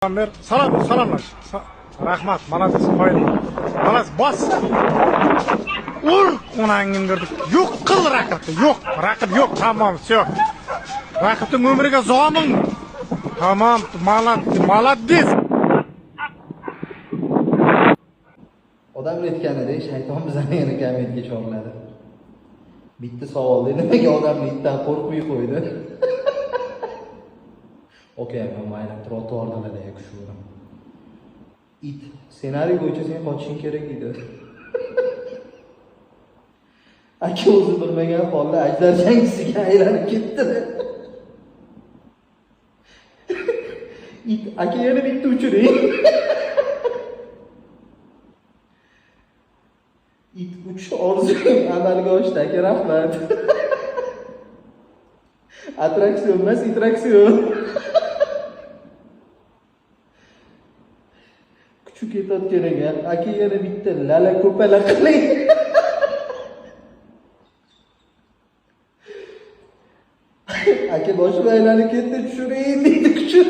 Ber. Salom, salomlash. Rahmat, молодец, qoyil. Молодец, bos. Ur, onangni berdik. Yo'q qil raqibni, yo'q, raqib yo'q, tamom, всё. Raqibning umriga zomin. Tamom, молодец. Odamlar aytganidek, shayton bizani yana kamerga chorladi. Bitta savolda nimaga odamni itdan qo'rqmay qo'ydi? Okey, mayli, trotuardalarda kushurim. It, ssenariy bo'yicha sen qochishing kerak edi. Aka o'zi bilmagan holda ajdar jangchisiga aylanib ketdi. It, aka yana bitta uchiring. It uchish orzuyim amalga oshdi, aka, rahmat. Attraksion emas, itraksion. Kuchi ketayotgan ekan, aka yana bitta lala ko'pala qiling. Aka boshim aylanib ketdi, tushiring deydi kuchi.